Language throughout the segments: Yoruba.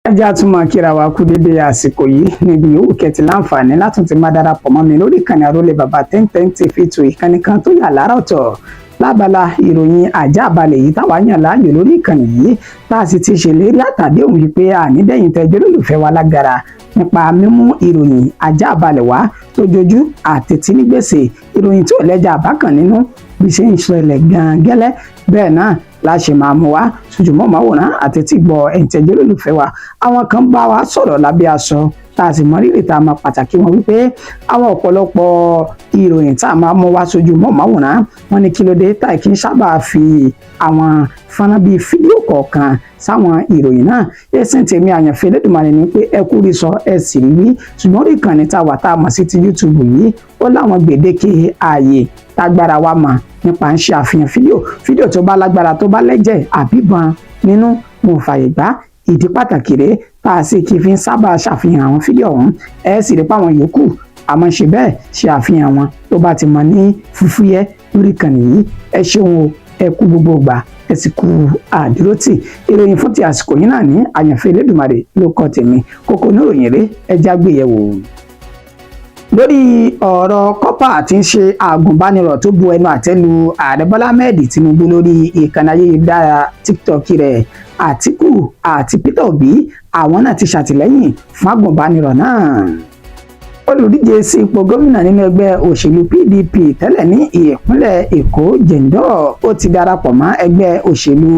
Ẹ jẹ́ á tún máa kíra wa kú dédé àsìkò yìí níbi yòówù kẹ́tì láǹfààní látún ti máa darapọ̀ mọ́ mi lórí ìkànnì Àrólé Bàbá 1010 TV tó ìkànnì kan tó yà lára ọ̀tọ̀ lábala ìròyìn àjàbalẹ̀ yìí táwa yàn láàyò lórí ìkànnì yìí, tá a sì ti ṣèlérí àtàdéhùn wípé ànídẹ́yìn tẹjọ́ lólùfẹ́ wa lágara nípa mímú ìròyìn àjàbalẹ̀ wá tó jojú àtẹ̀tí ní gbèsè, ìròyìn tí ò lẹ́jà àbákan nínú, bí ṣe ń ṣẹlẹ̀ gan-an gẹ́lẹ́ bẹ́ẹ̀ náà la ṣe máa mú wá sójúmọ́ máwòrán àti tí gbọ́ ẹ̀ǹtẹ̀jọ́ lólùfẹ́ wa. Àwọn kan bá wa sọ̀rọ̀ lábẹ́ aṣọ, tá a sì mọ rírì, tá a mọ pàtàkì wọn, wípé àwọn ọ̀pọ̀lọpọ̀ ìròyìn tá a máa mú wá sójú mọ́ máwòrán wọn ní kí ló dé tá kì í sábà fi àwọn fọ́nrán bíi fídíò kọ̀ọ̀kan sáwọn ìròyìn náà. Ẹ̀sìn tèmi àyànfẹ́ Elédùmarè ní pé ẹ kú rí sọ, ẹ sì rí wí. Ṣùgbọ́n orí ìkànnì tá a wà, tá a mọ̀ sí ti YouTube yìí, ó láwọn gbèdéke ààyè tágbára wa mọ̀ nípa ń ṣe àfihàn fídíò. Fídíò tó bá lágbára, tó bá lẹ́jẹ̀ àbíbọn nínú, mo fàyè gbà. Ìdí pàtàkì rèé tá a sì kì í fi ń sábà ṣàfihàn àwọn fídíò ọ̀hún. Ẹ sì rí páwọn yòókù àmọ́ ṣe bẹ́ẹ̀ ṣe àfihàn wọn tó bá ti mọ ní fúfúyẹ́ lórí ìkànnì yìí. Ẹ ṣeun o, ẹ kú gbogbo ìgbà, ẹ sì kú àdúrótì. Ìròyìn fún ti àsìkò yìí náà ní àyànfẹ́ Elédùmarè ló kọ tèmi. Kókó oníròyìn rèé, ẹ já gbéyẹ̀wò lórí ọ̀rọ̀ kọ́pà tí ń ṣe àgùnbánirọ̀ tó bu ẹnu àtẹ́ lu Ààrẹ Bọ́lá Ahmed Tinubu lórí ìkànnì ayélujára TikTok rẹ̀. Àtíkù àti Peter Obi, àwọn náà ti ṣàtìlẹ́yìn fún àgùnbánirọ̀ náà. Olùdíje sí ipò gómìnà nínú ẹgbẹ́ òṣèlú PDP tẹ́lẹ̀ ní ìpínlẹ̀ Èkó, Jendol, ó ti darapọ̀ mọ́ ẹgbẹ́ òṣèlú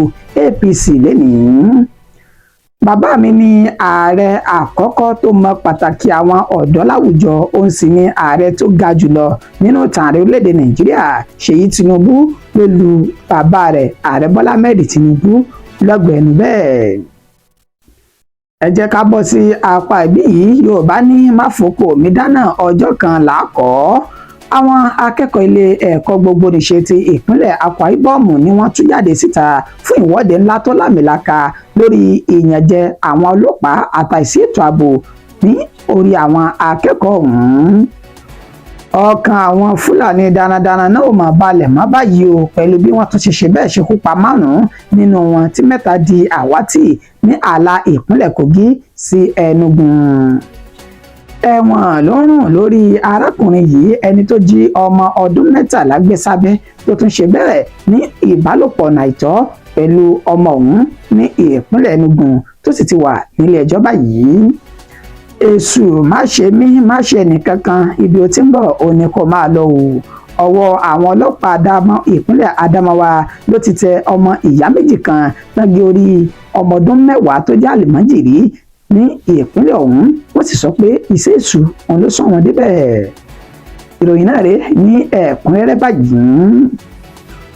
APC lẹ́nìí. Bàbá mi ní ààrẹ àkọ́kọ́ tó mọ pàtàkì àwọn ọ̀dọ́ láwùjọ, òun sì ní ààrẹ tó ga jùlọ nínú ìtàn ààrẹ orílẹ̀-èdè Nàìjíríà. Ṣèyí Tinubu ló lu bàbá rẹ̀, Ààrẹ Bọ́lá Ahmed Tinubu, lọ́gbẹ̀ẹ́nu bẹ́ẹ̀. Ẹ jẹ́ ká bọ́ sí apá ibí yìí. Yorùbá ní máfòkò mi dáná, ọjọ́ kan làákọ́. Àwọn akẹ́kọ̀ọ́ ilé ẹ̀kọ́ gbogbonìṣe ti ìpínlẹ̀ Akwa Ibom ni wọ́n tú jáde síta fún ìwọ́de ńlá tó lámìlaka lórí ìyànjẹ àwọn ọlọ́pàá àtàìsí ètò ààbò ní orí àwọn akẹ́kọ̀ọ́ ọ̀hún. Ọkàn àwọn Fúlàní darandaran náà ò mọ̀ balẹ̀ mọ́ báyìí o, pẹ̀lú bí wọ́n tún ṣe ṣe bẹ́ẹ̀ ṣekú pa márùn-ún nínú wọn, tí mẹ́ta di àwátì ní ààlà ìpínlẹ̀ Kogi sí Enugu. Ẹ̀wọ̀n ló rùn lórí arákùnrin yìí, ẹni tó jí ọmọ ọdún 13 gbé sábẹ́, tó tún ṣe bẹ́ẹ̀ ní ìbálòpọ̀ nàìtọ́ pẹ̀lú ọmọ ọ̀hún ní ìpínlẹ̀ Enugu, tó sì ti wà nílé ẹjọ́ báyìí. Èṣù má ṣe mí, má ṣe ẹnìkankan, ibi ó ti ń bọ̀ ò ní kó máa lọ o. Ọwọ́ àwọn ọlọ́pàá Adama, ìpínlẹ̀ Adamawa ló ti tẹ ọmọ ìyá méjì kan tán gé orí ọmọ ọdún 10 tó jẹ́ àlùmọ́jìrì ní ìpínlẹ̀ ọ̀hún. Wọ́n sì sọ pé iṣẹ́ èṣù òun ló sọ wọn débẹ̀. Ìròyìn náà rèé ní ẹ̀kúnrẹ́rẹ́ báyìí.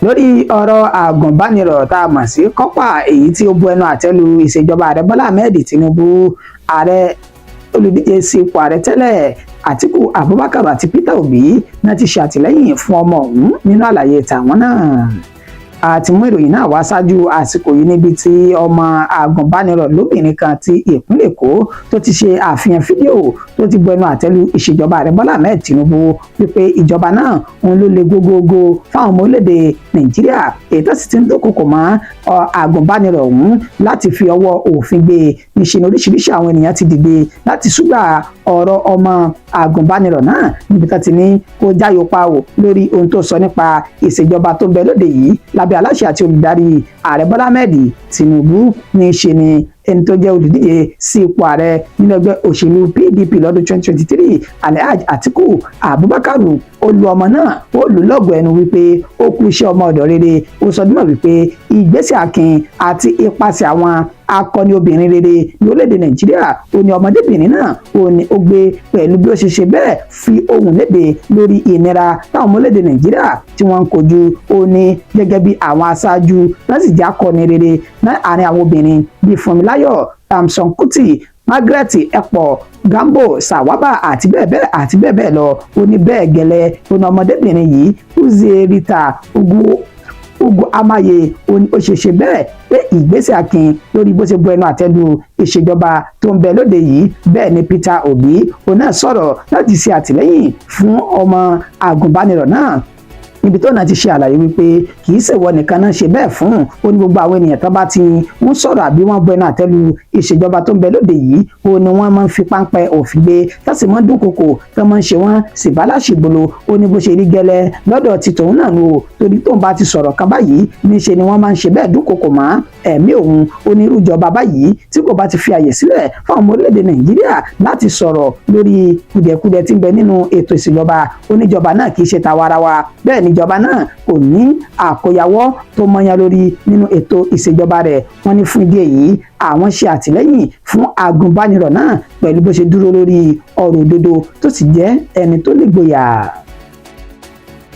Lórí ọ̀rọ̀ àgùnbánirọ̀ tá a mọ̀ sí kọ́pà, èyí tí ó bu ẹnu àtẹ́ lu ìṣèjọba Ààrẹ Bọ́lá Ahmed Tinubu, ààrẹ olùdíje sí ipò ààrẹ tẹ́lẹ̀ Àtíkù Abubakar àti Peter Obi náà ti ṣe àtìlẹ́yìn fún ọmọ ọ̀hún nínú àlàyé tàwọn náà. Àti mú ìròyìn náà wá ṣáájú àsìkò yìí níbi tí ọmọ àgùnbánirọ̀ lóbìnrin kan ti ìpínlẹ̀ Èkó tó ti ṣe àfihàn fídíò tó ti bu ẹnu àtẹ́lu ìṣèjọba Ààrẹ Bọ́lá Ahmed Tinubu, wípé ìjọba náà òun ló le gógógó fáwọn ọmọ orílẹ̀-èdè Nàìjíríà, èyí tó sì ti ń dúnkokò mọ́ àgùnbánirọ̀ ọ̀hún láti fi ọwọ́ òfin gbé e. Níṣẹ́ ni oríṣiríṣi àwọn ènìyàn ti dìde láti ṣùgbà ọ̀rọ̀ ọmọ àgùnbánirọ̀ náà, níbi tá ti ní kó jáyò pa ò lórí ohun tó sọ nípa ìṣèjọba tó ń bẹ lóde yìí lábẹ́ aláṣẹ àti olùdarí Ààrẹ Bọ́lá Ahmed Tinubu. Ní í ṣe ni ẹni tó jẹ́ olùdíje sí ipò ààrẹ nínú ẹgbẹ́ òṣèlú PDP lọ́dún 2023, Alhaji Atiku Abubakar, ó lu ọmọ náà, ó lù lọ́gọ̀ọ́ ẹnu wípé ó kú iṣẹ́ ọmọ ọ̀dọ̀ rere. Ó sọ dímọ̀ wípé ìgbésẹ̀ akin àti ipasẹ̀ àwọn akọni obìnrin rere ní orílẹ̀-èdè Nàìjíríà ó ní ọmọdébìnrin náà ó ní ó gbé, pẹ̀lú bí ó ṣe ṣe bẹ́ẹ̀ fi ohùn léde lórí ìnira táwọn ọmọ orílẹ̀-èdè Nàìjíríà tí wọ́n ń kojú. Ó ní gẹ́gẹ́ bí àwọn aṣáájú náà sì jẹ́ akọni rere láàrin àwọn obìnrin bíi Fúnmiláyọ̀ Samson Kuti, Margaret Ekpo, Gambo Sawaba, àti bẹ́ẹ̀ bẹ́ẹ̀ àti bẹ́ẹ̀ bẹ́ẹ̀ lọ. Ó ní bẹ́ẹ̀ gẹ́lẹ́ ó ní ọmọdébìnrin yìí, Uzie Rita Ugu Ugo Amaye, ó ṣe ṣe bẹ́ẹ̀ pé ìgbésẹ̀ akin lórí bó ṣe bu ẹnu àtẹ́ lu ìṣèjọba tó ń bẹ lóde yìí. Bẹ́ẹ̀ ni Peter Obi, òun náà sọ̀rọ̀ láti ṣe àtìlẹ́yìn fún ọmọ àgùnbánirọ̀ náà. Níbi tó náà ti ṣe àlàyé wípé kì í ṣèwọ nìkan náà ṣe bẹ́ẹ̀ fún. Ó ní gbogbo àwọn ènìyàn tó bá ti ń sọ̀rọ̀ àbí wọ́n bu ẹnu àtẹ́lu ìṣèjọba tó ń bẹ lóde yìí, ó ní wọ́n máa ń fi páńpẹ́ òfin gbé, tó sì máa ń dúnkokò, tó máa ń ṣe wọ́n síbálàṣìbolo. Ó ní bó ṣe rí gẹ́lẹ́ lọ́dọ̀ ti tòun náà nù o, torí tóun bá ti sọ̀rọ̀ kan báyìí, níṣe ni wọ́n máa ń ṣe bẹ́ẹ̀ dúnkokò mọ́ ẹ̀mí òun. Ó ní irú ìjọba báyìí tí kò bá ti fi àyè sílẹ̀ fáwọn ọmọ orílẹ̀-èdè Nàìjíríà láti sọ̀rọ̀ lórí kùdìẹ̀kudiẹ tí ń bẹ nínú ètò ìṣèjọba, oníjọba náà kì í ṣe tàwarawa. Bẹ́ẹ̀ níjọba náà kò ní àkóyawọ́ tó mọ́yán lórí nínú ètò ìṣèjọba rẹ̀. Wọ́n ní fún ìdí èyí, àwọn ṣe àtìlẹ́yìn fún agùnbánirọ̀ náà pẹ̀lú bó ṣe dúró lórí ọ̀rọ̀ òdodo, tó sì jẹ́ ẹni tó nígboyà.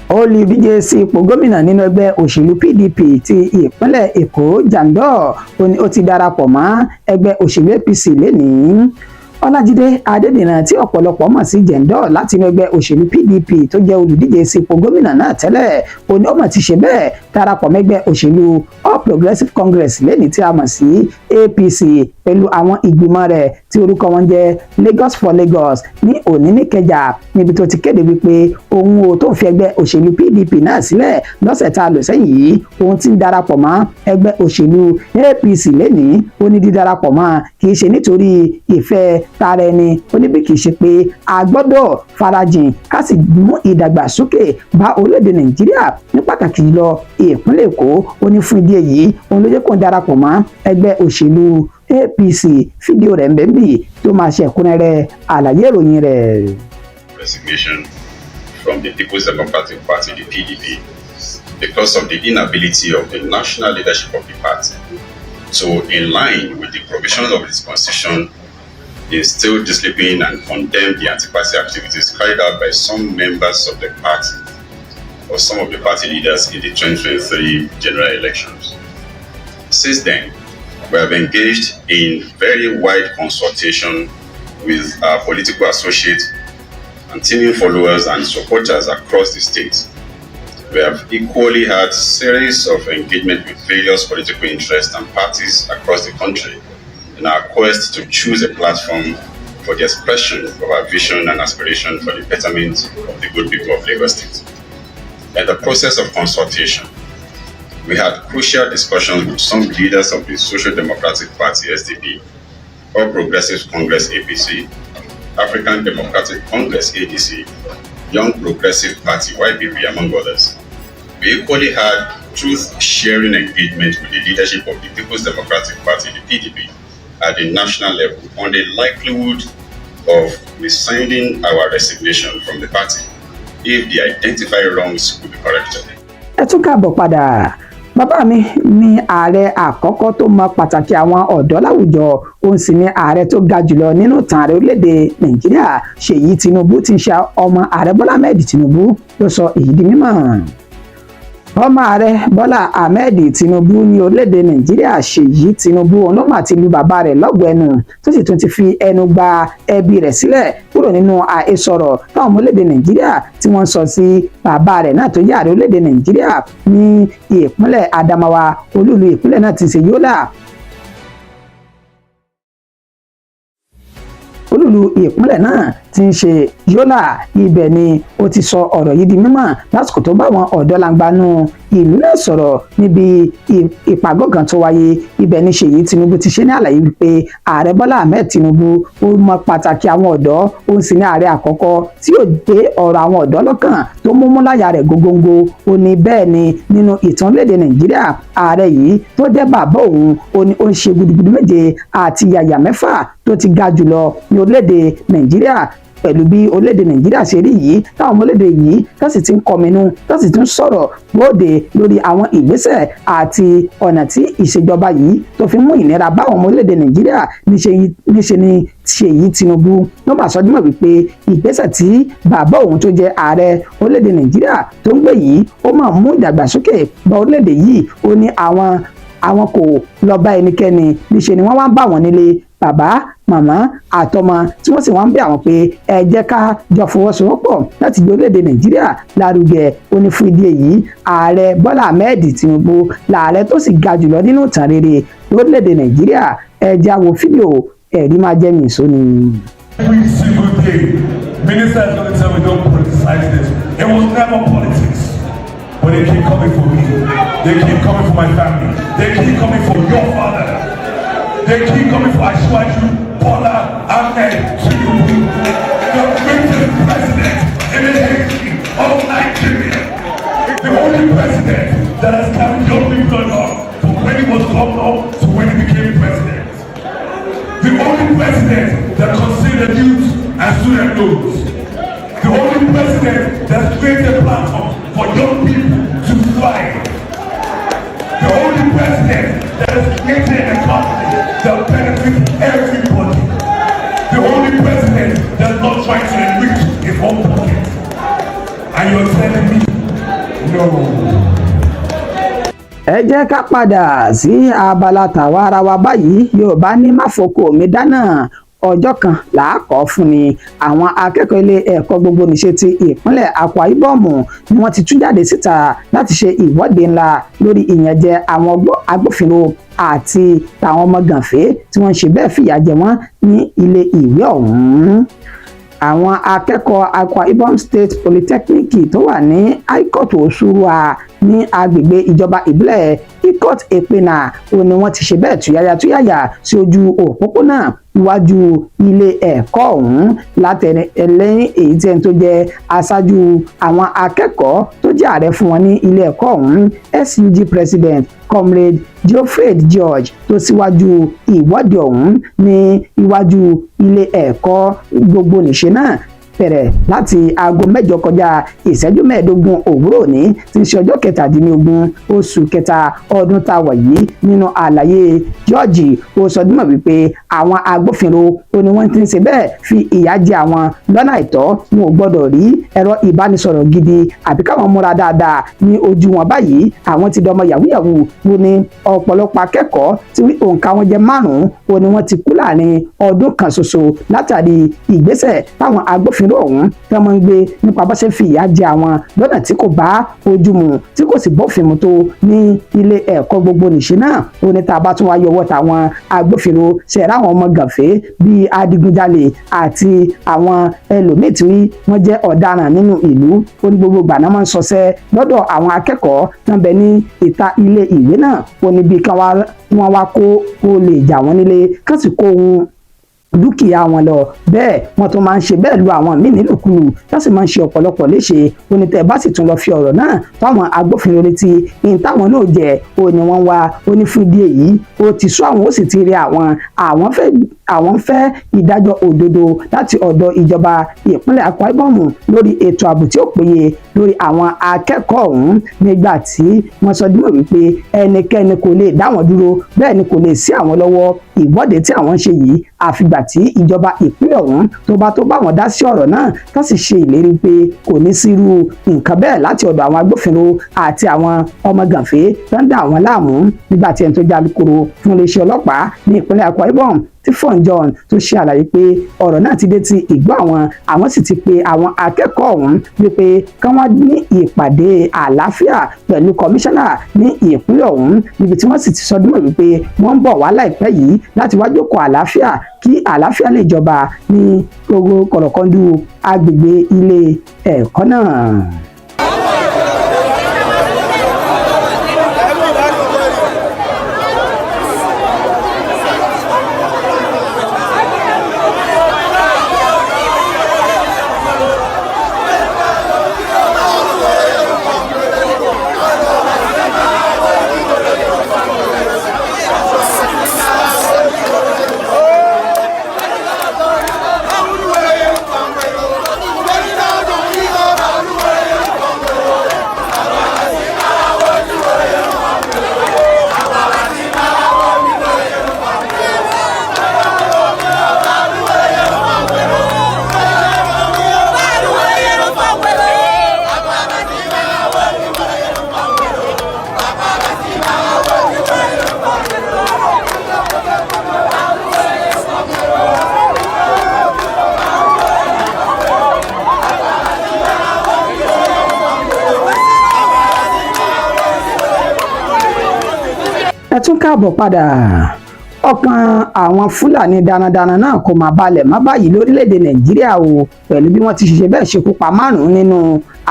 Olùdíje sí ipò gómìnà nínú ẹgbẹ́ òṣèlú PDP ti ìpínlẹ̀ Èkó, Jandor, ó ní ó ti darapọ̀ mọ́ ẹgbẹ́ òṣèlú APC lénìí. Ọlájídé Adédìran, tí ọ̀pọ̀lọpọ̀ mọ̀ sí Jandor, láti inú ẹgbẹ́ òṣèlú PDP, tó jẹ́ olùdíje sí ipò gómìnà náà tẹ́lẹ̀, ó ní ó mọ̀ ti ṣe bẹ́ẹ̀ darapọ̀ mẹ́gbẹ́ òṣèlú All Progressives Congress lénìí, tí a mọ̀ sí APC, pẹ̀lú àwọn ìgbìmọ̀ rẹ̀ tí orúkọ wọn jẹ́ Lagos for Lagos, ní òní níkẹjà, níbi tó ti kéde wípé òun ò tó ń fi ẹgbẹ́ òṣèlú PDP náà sílẹ̀ lọ́sẹ̀ tá a lò sẹ́yìn yìí, òun ti ń darapọ̀ mọ́ ẹgbẹ́ òṣèlú APC lénìí. Ó ní dídarapọ̀ mọ́ kì í ṣe nítorí ìfẹ́ tara ẹni, ó ní bí kì í ṣe pé a gbọ́dọ̀ farajìn ká sì mú ìdàgbàsókè bá orílẹ̀-èdè Nàìjíríà, ní pàtàkì jùlọ ìpínlẹ̀ Èkó. Ó ní fún ìdí èyí, òun ló jẹ́ kó ń darapọ̀ mọ́ ẹgbẹ́ òṣèlú APC. Fídíò rẹ̀ ń bẹ níbí tó máa ṣe ẹ̀kúnrẹ́rẹ́ àlàyé ìròyìn rẹ̀. Resignation from the People's Democratic Party, the PDP, because of the inability of the national leadership of the party to, in line with the provisions of its constitution, instill discipline and condemn the anti-party activities carried out by some members of the party or some of the party leaders in the 2023 general elections. Since then, we have engaged in very wide consultation with our political associates and teaming followers and supporters across the state. We have equally had series of engagement with various political interests and parties across the country in our quest to choose a platform for the expression of our vision and aspiration for the betterment of the good people of Lagos State. In the process of consultation, we had crucial discussions with some leaders of the Social Democratic Party, SDP, All Progressives Congress, APC, African Democratic Congress, ADC, Young Progressive Party, YPP, among others. We equally had truth-sharing engagement with the leadership of the People's Democratic Party, the PDP, at the national level on the likelihood of rescinding our resignation from the party if the identified wrongs could be corrected. Ẹ tún káàbọ̀ padà. Bàbá mi ní ààrẹ àkọ́kọ́ tó mọ pàtàkì àwọn ọ̀dọ́ láwùjọ, òun sì ní ààrẹ tó ga jùlọ nínú ìtàn ààrẹ orílẹ̀-èdè Nàìjíríà. Ṣèyí Tinubu, tí ń ṣe ọmọ ààrẹ Bọ́lá Ahmed Tinubu, ló sọ èyí di mímọ̀. Ọmọ ààrẹ Bọ́lá Ahmed Tinubu ní orílẹ̀-èdè Nàìjíríà, Ṣèyí Tinubu, òun ló mà ti lu bàbá rẹ̀ lọ́gọ̀ọ́ ẹnu, tó sì tún ti fi ẹnu gba ẹbí rẹ̀ sílẹ̀ kúrò nínú àhesọ̀rọ̀ táwọn ọmọ orílẹ̀-èdè Nàìjíríà tí wọ́n sọ sí bàbá rẹ̀ náà tó jẹ́ ààrẹ orílẹ̀-èdè Nàìjíríà, ní ìpínlẹ̀ Adamawa, olúùlú ìpínlẹ̀ náà ti ṣe Yólà. Olúùlú ìpínlẹ̀ náà tí ń ṣe Yólà, ibẹ̀ ni ó ti sọ ọ̀rọ̀ yìí di mímọ̀ lásìkò tó bá àwọn ọ̀dọ́langba ìlú náà sọ̀rọ̀ níbi ìpàgọ́ kan tó wáyé. Ibẹ̀ ni Ṣèyí Tinubu ti ṣe ní àlàyé wípé ààrẹ Bọ́lá Ahmed Tinubu, ó mọ pàtàkì àwọn ọ̀dọ́, ó sì ní ààrẹ àkọ́kọ́ tí yóò gbé ọ̀rọ̀ àwọn ọ̀dọ́ lọ́kàn tó mú mú láyà rẹ̀ gógóńgó. Ó ní bẹ́ẹ̀ ni nínú ìtàn orílẹ̀-èdè Nàìjíríà, ààrẹ yìí tó jẹ́ bàbá òun, ó ní ó ń ṣe gudugudu méje àti yàyà mẹ́fà tó ti ga jùlọ ní orílẹ̀-èdè Nàìjíríà. Pẹ̀lú bí orílẹ̀-èdè Nàìjíríà ṣe rí yìí, táwọn ọmọ orílẹ̀-èdè yìí tó sì ti ń kọminú, tó sì ti ń sọ̀rọ̀ bóde lórí àwọn ìgbésẹ̀ àti ọ̀nà tí ìṣèjọba yìí tó fi mú ìnira bá àwọn ọmọ orílẹ̀-èdè Nàìjíríà, níṣe ni Ṣèyí Tinubu ló máa sọ dímọ̀ wípé ìgbésẹ̀ tí bàbá òun tó jẹ́ ààrẹ orílẹ̀-èdè Nàìjíríà tó ń gbé yìí, ó máa mú ìdàgbàsókè bá orílẹ̀-èdè yìí. Ó ní àwọn kò lọ bá ẹnikẹ́ni, níṣe ni wọ́n wá ń bá wọn nílé, bàbá, màmá àtọmọ, tí wọ́n sì wá ń bẹ̀ àwọn pé ẹ jẹ́ ká jọ fọwọ́sowọ́pọ̀ láti gbé orílẹ̀-èdè Nàìjíríà lárugẹ. Ó ní fún ìdí èyí, ààrẹ Bọ́lá Ahmed Tinubu làárẹ tó sì ga jùlọ nínú ìtàn rere lórílẹ̀-èdè Nàìjíríà. Ẹ já wo fídíò, ẹ̀rí máa jẹ́ mi ìsóni. Every single day, minister is going to tell me, "Don't politicize this." It was never politics. But they keep coming for me. They keep coming for my family. They keep coming for your father. They keep coming for Asiwaju Bola Ahmed Tinubu, the greatest president in the history of Nigeria. The only president that has carried young people up from when he was governor to when he became president. The only president that considered youth and student loans. The only president that created a platform for young people to thrive. The only president that has created an economy that benefits everybody. The only president that's not trying to enrich his own pocket. And you're telling me, no. Ẹ jẹ́ ká padà sí abala tàwa ara wa báyìí. Yorùbá ní má foko mi dáná, ọjọ́ kan làákọ́ fún ni. Àwọn akẹ́kọ̀ọ́ ilé ẹ̀kọ́ gbogbo nìṣe ti ìpínlẹ̀ Akwa Ibom ni wọ́n ti tú jáde síta láti ṣe ìwọ́de ńlá lórí ìyànjẹ àwọn agbófinró àti tàwọn ọmọ gànfẹ́ tí wọ́n ń ṣe bẹ́ẹ̀ fìyà jẹ wọ́n ní ilé ìwé ọ̀hún. Àwọn akẹ́kọ̀ọ́ Akwa Ibom State Polytechnic tó wà ní Ikot Osurua ní agbègbè ìjọba ìbílẹ̀ Ikot Ekpene ó ní wọ́n ti ṣe bẹ́ẹ̀ túyáyá túyáyá sí ojú òpópónà iwájú ilé ẹ̀kọ́ ọ̀hún látẹ̀lẹ́yìn èyí tí ẹni tó jẹ́ aṣáájú àwọn akẹ́kọ̀ọ́ tó jẹ́ ààrẹ fún wọn ní ilé ẹ̀kọ́ ọ̀hún, SUG President Comrade Geoffrey George, tó síwájú ìwọ́de ọ̀hún ní iwájú ilé ẹ̀kọ́ gbogbo nìṣe náà, bẹ̀rẹ̀ láti aago 8 kọjá ìṣẹ́jú 15 òwúrọ̀ ní tí ń ṣe ọjọ́ 17 oṣù kẹta ọdún tá a wà yìí. Nínú àlàyé George, ó sọ dímọ̀ wípé àwọn agbófinró ó ní wọ́n ti ń ṣe bẹ́ẹ̀ fi ìyà jẹ àwọn lọ́nà àìtọ́. Wọn ò gbọ́dọ̀ rí ẹ̀rọ ìbánisọ̀rọ̀ gidi àbí káwọn múra dáadáa ní ojú wọn báyìí. Àwọn ti dọmọ yahoo yahoo. Ó ní ọ̀pọ̀lọpọ̀ akẹ́kọ̀ọ́ tí òǹkà wọn jẹ́ márùn-ún ó ní wọ́n ti kú láàrin ọdún kan ṣoṣo látàrí ìgbésẹ̀ táwọn agbófinró ọ̀hún tí wọ́n máa ń gbé nípa bó ṣe fi ìyà jẹ àwọn lọ́nà tí kò bá ojú mu, tí kò sì bófin mu tó ní ilé ẹ̀kọ́ gbogbo nìṣe náà. Ó ní tá a bá tún wá yọwọ́ táwọn agbófinró ṣe ráwọn ọmọ gànfẹ́ bíi adigunjalè àti àwọn ẹlòmíì tí wọ́n jẹ́ ọ̀daràn nínú ìlú, ó ní gbogbo ìgbà náà máa ń ṣọṣẹ́ lọ́dọ̀ àwọn akẹ́kọ̀ọ́ tó ń bẹ ní ìta ilé ìwé náà. Ó ní bí kí wọ́n wá kó olè jà wọ́n nílé, kán sì kó ohun dúkìá wọn lọ. Bẹ́ẹ̀ wọ́n tún máa ń ṣe bẹ́ẹ̀ lu àwọn míì nílùkulù, wọ́n sì máa ń ṣe ọ̀pọ̀lọpọ̀ léṣe. Ó ní tẹ́ ẹ bá sì tún lọ fi ọ̀rọ̀ náà fáwọn agbófinró létí, ní táwọn náà jẹ́ ó ní wọ́n wá. Ó ní fún ìdí èyí, ó ti sú àwọn, ó sì ti rí àwọn. Àwọn fẹ́ ìdájọ́ òdodo láti ọ̀dọ̀ ìjọba ìpínlẹ̀ Akwa Ibom lórí ètò ààbò tí ó péye lórí àwọn akẹ́kọ̀ọ́ ọ̀hún, nígbà tí wọ́n sọ dímọ̀ wípé ẹnikẹ́ni kò lè dá wọn dúró, bẹ́ẹ̀ ni kò lè sí àwọn lọ́wọ́ ìwọ́de tí àwọn ń ṣe yìí, àfìgbà tí ìjọba ìpínlẹ̀ ọ̀hún tó bá wọn dá sí ọ̀rọ̀ náà, tó sì ṣe ìlérí pé kò ní sírú nǹkan bẹ́ẹ̀ láti ọ̀dọ̀ àwọn agbófinró àti àwọn ọmọ gànfẹ́ tó ń dà wọ́n láàmú. Nígbà tí ẹni tó jẹ́ alukoro fún iléeṣẹ́ ọlọ́pàá ní ìpínlẹ̀ Akwa Ibom, Tifon John, tó ṣe àlàyé pé ọ̀rọ̀ náà ti dé ti ìgbọ́ àwọn, àwọn sì ti pe àwọn akẹ́kọ̀ọ́ ọ̀hún wípé kí wọ́n ní ìpàdé àlàáfíà pẹ̀lú kọmíṣánná ní ìpínlẹ̀ ọ̀hún, níbi tí wọ́n sì ti sọdúnmọ̀ wípé wọ́n ń bọ̀ wá láìpẹ́ yìí láti wá jókòó àlàáfíà kí àlàáfíà lè jọba ní gbogbo kọ̀rọ̀kọ́ndú agbègbè ilé ẹ̀kọ́ náà. Ẹ tún káàbọ̀ padà. Ọkàn àwọn Fúlàní darandaran náà kò má balẹ̀ mọ́ báyìí lórílẹ̀‐èdè Nàìjíríà o, pẹ̀lú bí wọ́n ti ṣe bẹ́ẹ̀ ṣekú pa márùn-ún nínú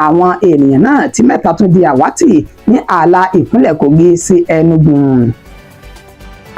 àwọn ènìyàn náà, tí mẹ́ta tún di àwátì ní ààlà ìpínlẹ̀ Kogi sí Enugu.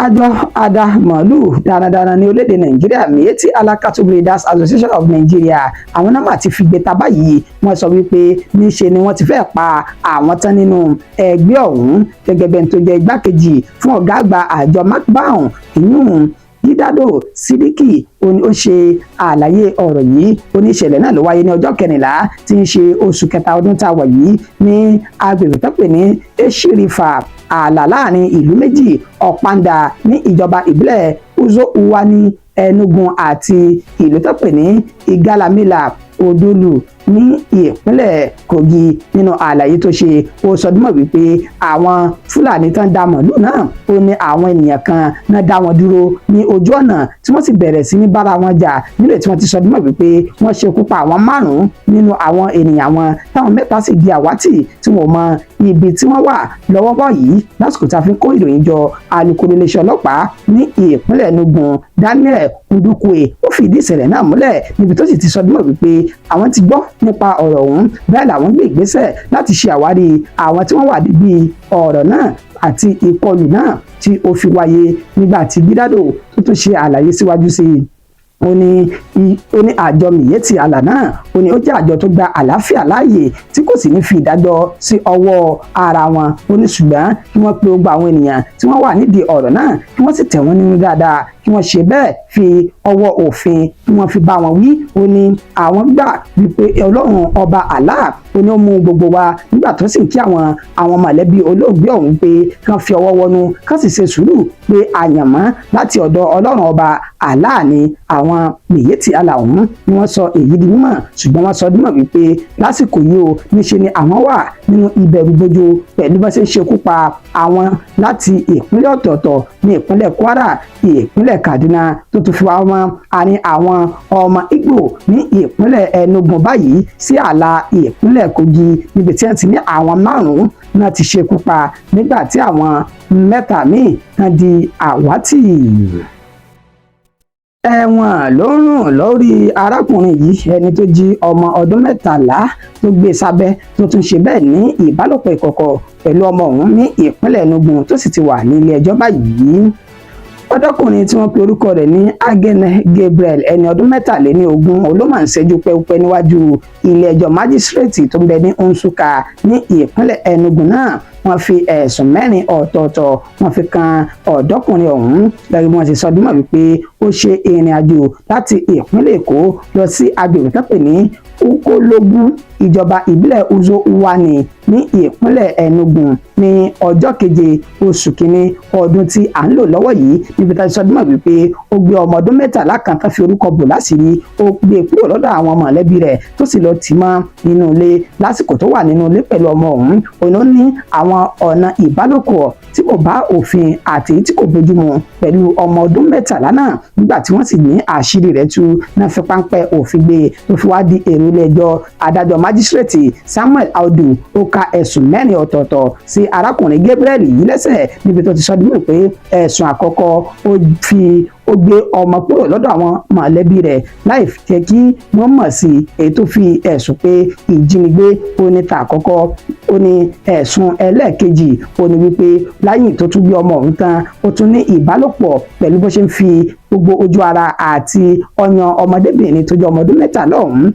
Àjọ ada màálù darandaran ní orílẹ̀-èdè Nàìjíríà, Miyetti Allah Cattle Breeders Association of Nigeria, àwọn náà mà ti fi gbé ta báyìí. Wọ́n sọ wípé níṣe ni wọ́n ti fẹ́ pa àwọn tán nínú ẹgbẹ́ ọ̀hún, gẹ́gẹ́ bẹ́ẹ̀ tó jẹ́ igbákejì fún ọ̀gá àgbà àjọ MACBAN, ìyún Gidado Sidiki, ó ṣe àlàyé ọ̀rọ̀ yìí. Ó ní ìṣẹ̀lẹ̀ náà ló wáyé ní ọjọ́ 14 tí ń ṣe oṣù kẹta ọdún tá a wà yìí, ní agbègbè tó pè ní Eshirifa, ààlà láàrin ìlú méjì, Ọ̀pándà ní ìjọba ìbílẹ̀ Uzo Uwani, Enugu, àti ìlú tó pè ní Igalamela Odolu ní ìpínlẹ̀ Kogi. Nínú àlàyé tó ṣe, ó sọ dímọ̀ wípé àwọn Fúlàní tán dá màálù náà, ó ní àwọn ènìyàn kan náà dá wọn dúró ní ojú ọ̀nà, tí wọ́n sì bẹ̀rẹ̀ sí ní bára wọn jà, nílò tí wọ́n ti sọ dímọ̀ wípé wọ́n ṣekú pa àwọn márùn-ún nínú àwọn ènìyàn wọn, táwọn mẹ́ta sì di àwátì tí wọ́n mọ ibi tí wọ́n wà lọ́wọ́ báyìí lásìkò tá a fi ń kó ìròyìn jọ. Alukoro iléeṣẹ́ ọlọ́pàá ní ìpínlẹ̀ Enugu, Daniel Ndukwe, ó fìdí ìṣẹ̀lẹ̀ náà múlẹ̀, níbi tó sì ti sọ dímọ̀ wípé àwọn ti gbọ́ nípa ọ̀rọ̀ ọ̀hún, bẹ́ẹ̀ làwọn gbé ìgbésẹ̀ láti ṣe àwárí àwọn tí wọ́n wà níbi ọ̀rọ̀ náà àti ìkọlù náà tí ó fi wáyé. Nígbà tí Gidado tó tún ṣe àlàyé síwájú sí i, ó ní àjọ Miyetti Allah náà, ó ní ó jẹ́ àjọ tó gba àlàáfíà láàyè, tí kò sì ní fi ìdájọ́ sí ọwọ́ ara wọn. Ó ní ṣùgbọ́n kí wọ́n pe gbogbo àwọn ènìyàn tí wọ́n wà nídìí ọ̀rọ̀ náà, kí wọ́n sì tẹ̀ wọ́n nínú dáadáa, kí wọ́n ṣe bẹ́ẹ̀ fi ọwọ́ òfin kí wọ́n fi bá wọn wí. Ó ní àwọn gbà wípé Ọlọ́run Ọba Allah, ó ní ó mú gbogbo wa. Nígbà tó sì ń kí àwọn mọ̀lẹ́bí olóògbé ọ̀hún pé kán fi ọwọ́ wọnú, kán sì ṣe sùúrù, pé àyànmọ́ láti ọ̀dọ̀ Ọlọ́run Ọba Allah ni àwọn Miyetti Allah ọ̀hún ni wọ́n sọ èyí di mímọ̀. Ṣùgbọ́n wọ́n sọ dímọ̀ wípé lásìkò yìí o, níṣe ni àwọn wà nínú ìbẹ̀rù bojo pẹ̀lú bá ṣe ń ṣekú pa àwọn láti ìpínlẹ̀ ọ̀tọ̀ọ̀tọ̀ ní ìpínlẹ̀ Kwara, ìpínlẹ̀ Kaduna, tó tún fi wá wọn àárín àwọn ọmọ Ìgbò ní ìpínlẹ̀ Enugu báyìí sí ààlà ìpínlẹ̀ Kogi, níbi tí wọ́n ti ní àwọn márùn-ún náà ti ṣekú pa, nígbà tí àwọn mẹ́ta míì tán di àwátì. Ẹ̀wọ̀n ló ń rùn lórí arákùnrin yìí, ẹni tó jí ọmọ ọdún 13 tó gbé sábẹ́, tó tún ṣe bẹ́ẹ̀ ní ìbálòpọ̀ ìkọ̀kọ̀ pẹ̀lú ọmọ ọ̀hún ní ìpínlẹ̀ Enugu, tó sì ti wà nílé ẹjọ́ báyìí. Ọ̀dọ́kùnrin tí wọ́n pe orúkọ rẹ̀ ní Agene Gabriel, ẹni ọdún 23, olómọ̀ ń ṣẹ́jú pẹ́pẹ́ níwájú ilé ẹjọ́ májísírèètì tó ń bẹ ní Nsukka ní ìpínlẹ̀ Enugu náà. Wọ́n fi ẹ̀sùn mẹ́rin ọ̀tọ̀ọ̀tọ̀ wọ́n fi kan ọ̀dọ́kùnrin ọ̀hún, gẹ́gẹ́ bí wọ́n ti sọ dímọ̀ wípé ó ṣe ìrìn àjò láti ìpínlẹ̀ Èkó lọ sí agbègbè tó pè ní Ukologu, ìjọba ìbílẹ̀ Uzo Uwani ní ìpínlẹ̀ Enugu, ní ọjọ́ 7 oṣù kínní ọdún tí à ń lò lọ́wọ́ yìí, níbi tá a ti sọ dímọ̀ wípé ó gbé ọmọ ọdún 13 kan tó fi orúkọ bò láṣìírí, ó gbé kúrò lọ́dọ̀ àwọn mọ̀lẹ́bí rẹ̀, tó sì lọ tì mọ́ nínú ilé. Lásìkò tó wà nínú ilé pẹ̀lú ọmọ ọ̀hún, òun ló ní àwọn ọ̀nà ìbálòpọ̀ tí kò bá òfin àti tí kò bójúmu pẹ̀lú ọmọ ọdún 13 náà. Nígbà tí wọ́n sì ní àṣírí rẹ̀ tú náà, fi páńpẹ́ òfin gbé, tó fi wá di èrò ilé ẹjọ́. Adájọ́ májísírèètì Samuel Audu ó ka ẹ̀sùn mẹ́rin ọ̀tọ̀ọ̀tọ̀ sí arákùnrin Gabriel yìí lẹ́sẹ̀, níbi tó ti sọ dímọ̀ pé ẹ̀sùn àkọ́kọ́, ó gbé ọmọ kúrò lọ́dọ̀ àwọn mọ̀lẹ́bí rẹ̀ láì jẹ́ kí wọ́n mọ̀ sí, èyí tó fi ẹ̀sùn pé ìjínigbé, ó ní ta àkọ́kọ́. Ó ní ẹ̀sùn ẹlẹ́ẹ̀kejì, ó ní wípé láyìn tó tún gbé ọmọ ọ̀hún tán, ó tún ní ìbálòpọ̀ pẹ̀lú bó ṣe ń fi gbogbo ojú ara àti ọyàn ọmọdébìnrin tó jẹ́ ọmọ ọdún 13 ọ̀hún.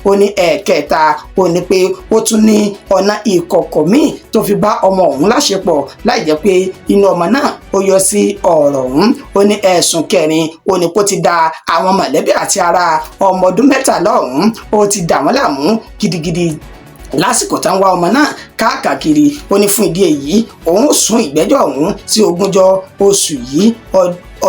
Ó ní ẹ̀ẹ̀kẹta, ó ní pé ó tún ní ọ̀nà ìkọ̀kọ̀ míì tó fi bá ọmọ ọ̀hún láṣepọ̀ láì jẹ́ pé inú ọmọ náà ó yọ sí ọ̀rọ̀ ọ̀hún. Ó ní ẹ̀sùn kẹrin, ó ní kó ti da àwọn mọ̀lẹ́bí àti ará ọmọ ọdún 13 ọ̀hún, ó ti dà wọ́n láàmú gidigidi lásìkò tá ń wá ọmọ náà káàkiri. Ó ní fún ìdí èyí, òun sún ìgbẹ́jọ́ ọ̀hún sí 20 oṣù yìí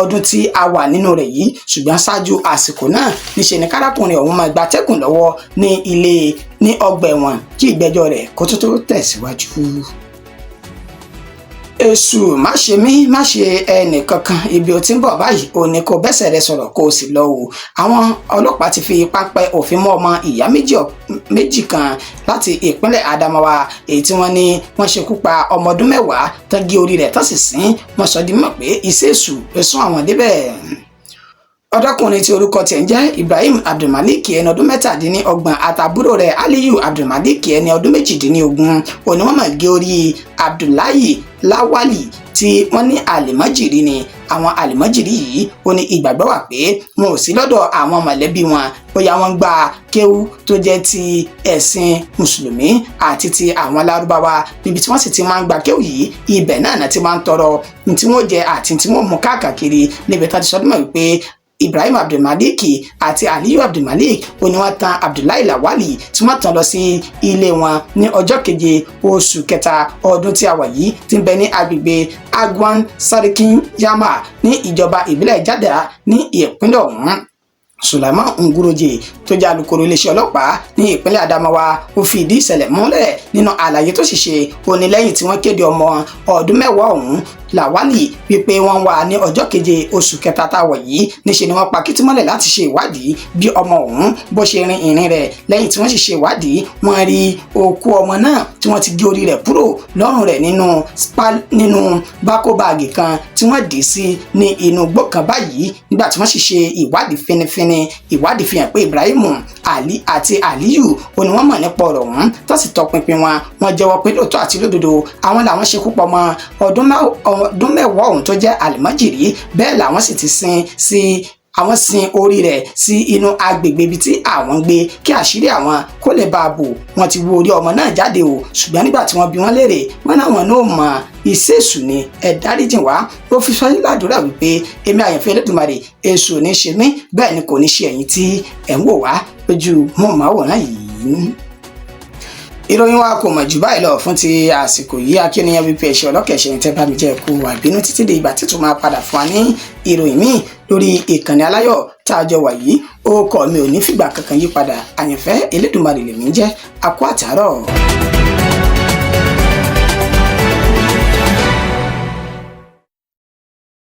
ọdún tí a wà nínú rẹ̀ yìí. Ṣùgbọ́n ṣáájú àsìkò náà, níṣe ni kárákùnrin ọ̀hún máa gbatẹ́kùn lọ́wọ́ ní ilé ní ọgbà ẹ̀wọ̀n kí ìgbẹ́jọ́ rẹ̀ kó tó tẹ̀síwájú. Èṣù má ṣe mí, má ṣe ẹnì kankan. Ibi ò tí ń bọ̀ báyìí ò ní kó bẹ́sẹ̀ rẹ sọ̀rọ̀ kó o sì lọ o. Àwọn ọlọ́pàá ti fi páńpẹ́ òfin mú ọmọ ìyá méjì kan láti ìpínlẹ̀ Adamawa, èyí tí wọ́n ní wọ́n ṣekú pa ọmọ ọdún 10 tán, gé orí rẹ̀ tán sì sín. Wọ́n sọ di mímọ̀ pé iṣẹ́ èṣù ló sún àwọn débẹ̀. Ọ̀dọ́kùnrin tí orúkọ tiẹ̀ ń jẹ́ Ibrahim Abdulmalik, ẹni ọdún 37, àtàbúrò rẹ̀ Aliyu Abdulmalik, ẹni ọdún 18, òní wọ́n máa gé orí Abdullahi Lawali tí wọ́n ní àlìmọ́jìrì ni. Àwọn àlìmọ́jìrì yìí, ó ní ìgbàgbọ́ wà pé wọn ò sí lọ́dọ̀ àwọn mọ̀lẹ́bí wọn, bóyá wọ́n gba kéwú tó jẹ́ ti ẹ̀sìn mùsùlùmí àti ti àwọn lárúbáwá. Níbi tí wọ́n sì ti máa ń gba kéwú yìí, ibẹ̀ náà ti máa ń tọrọ ní tí wọ́n jẹ àti tí wọ́n mú káàkiri. Níbi tá ti sọdún mọ́ wípé Ibrahim Abdulmalik àti Aliyu Abdulmalik ó ní wọ́n tan Abdullahi Lawali tí wọ́n tàn lọ sí ilé wọn ní ọjọ́ 7 oṣù kẹta ọdún tí a wà yìí, tí ń bẹ ní agbègbè Agwan Sarikin Yama ní ìjọba ìbílẹ̀ Jada ní ìpínlẹ̀ ọ̀hún. Sulaiman Nguroje tó jẹ́ alukoro iléeṣẹ́ ọlọ́pàá ní ìpínlẹ̀ Adamawa, ó fi ìdí ìṣẹ̀lẹ̀ múlẹ̀ nínú àlàyé tó sì ṣe. Ó ní lẹ́yìn tí wọ́n kéde ọmọ ọdún 10 ọ̀hún Lawali wípé wọ́n wà ní ọjọ́ 7 oṣù kẹta tá a wọ̀ yìí, níṣe ni wọ́n pa kìtìmọ́lẹ̀ láti ṣe ìwádìí bí ọmọ ọ̀hún bó ṣe rin ìrìn rẹ̀. Lẹ́yìn tí wọ́n sì ṣe ìwádìí, wọ́n rí òkú ọmọ náà tí wọ́n ti gé orí rẹ̀ kúrò lọ́rùn rẹ̀ nínú bákó báàgì kan tí wọ́n dì sí ní inú igbó kan báyìí. Nígbà tí wọ́n sì ṣe ìwádìí finifini, ìwádìí fi hàn pé Ibrahim Ali àti Aliyu ó ní wọ́n mọ̀ nípa ọ̀rọ̀ ọ̀hún tó sì tọpinpin wọn. Wọ́n jẹ́wọ́ pé lóòótọ́ àti lódodo, àwọn làwọn ṣekú pa ọmọ ọdún 10 ọ̀hún tó jẹ́ àlìmọ́jìrì. Bẹ́ẹ̀ làwọn sì ti sin sí àwọn sin orí rẹ̀ sí inú agbègbè ibi tí àwọn ń gbé kí àṣírí àwọn kó lè bá a bò. Wọ́n ti wú orí ọmọ náà jáde o, ṣùgbọ́n nígbà tí wọ́n bi wọ́n léèrè, wọ́n náwọn náà mọ iṣẹ́ èṣù ni, ẹ dáríjìn wá. Ó fi sọ́yìn ládùúrà wípé èmi àyànfẹ́ Elédùmarè, èṣù ò ní ṣe mí, bẹ́ẹ̀ ni kò ní ṣe ẹ̀yin tí ẹ̀ ń wò wá lójú mọ́ọ̀máwòrán yìí. Ìròyìn wa kò mọ̀ jù báyìí lọ fún ti àsìkò yìí. Akínníyàn wípé ẹ̀ṣẹ̀ ọlọ́kẹ̀ṣẹ̀ ń tẹ́ bá mi jẹ́ kú àbínú títí di ìgbà títún máa padà fún wa ní ìròyìn míì lórí ìkànnì aláyọ̀ tá a jọ wà yìí. Orúkọ mi ò ní fìgbà kankan yí padà, àyànfẹ́ Elédùmarè lèmi ń jẹ́. Akú àtàárọ̀.